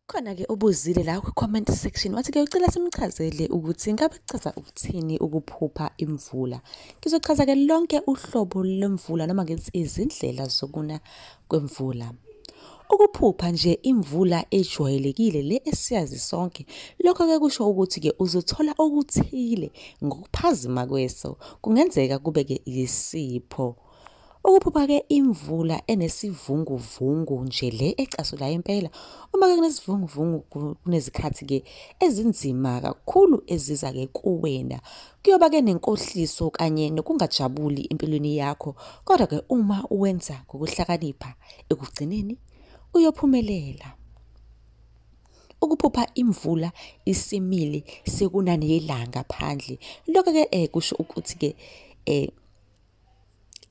Khona-ke obuzile la kwi-comment section wathi-ke ucela simchazele ukuthi ngabe kuchaza ukuthini ukuphupha imvula. Ngizochaza-ke lonke uhlobo lwemvula noma ngithi izindlela zokuna kwemvula. Ukuphupha nje imvula ejwayelekile le esiyazi sonke, lokho-ke kusho ukuthi-ke uzothola okuthile ngokuphazima kweso. Kungenzeka kube-ke yisipho. Ukuphupha-ke imvula enesivunguvungu nje le ecasulayo impela. Uma-ke kunesivunguvungu kunezikhathi-ke ezinzima kakhulu eziza-ke kuwena. Kuyoba-ke nenkohliso kanye nokungajabuli empilweni yakho. Kodwa-ke uma uwenza ngokuhlakanipha ekugcineni uyophumelela. Ukuphupha imvula isimile sekuna nelanga phandle. Lokho-ke kusho ukuthi-ke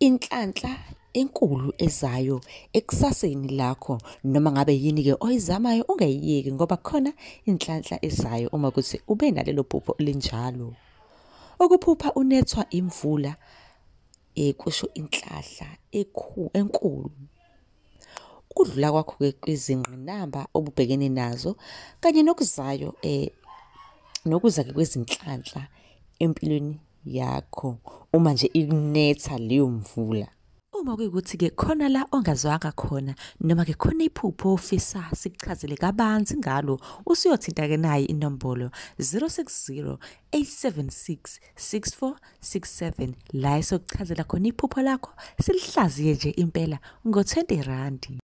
inhlanhla enkulu ezayo ekusaseni lakho noma ngabe yini-ke oyizamayo ungayiyeki ngoba khona inhlanhla ezayo uma kuthi ube nalelo phupho linjalo. Ukuphupha unethwa imvula kusho inhlahla enkulu. Ukudlula kwakho-ke kwizingqinamba obubhekene nazo kanye nokuzayo nokuza-ke kwezinhlanhla empilweni yakho uma nje ikunetha leyo mvula. Uma kuyikuthi-ke khona la ongazwanga khona noma-ke khona iphupho ofisa sikuchazele kabanzi ngalo, usuyothinta-ke nayi inombolo 060 876 6467 la esokuchazela khona iphupho lakho silihlaziye nje impela ngo-20 randi.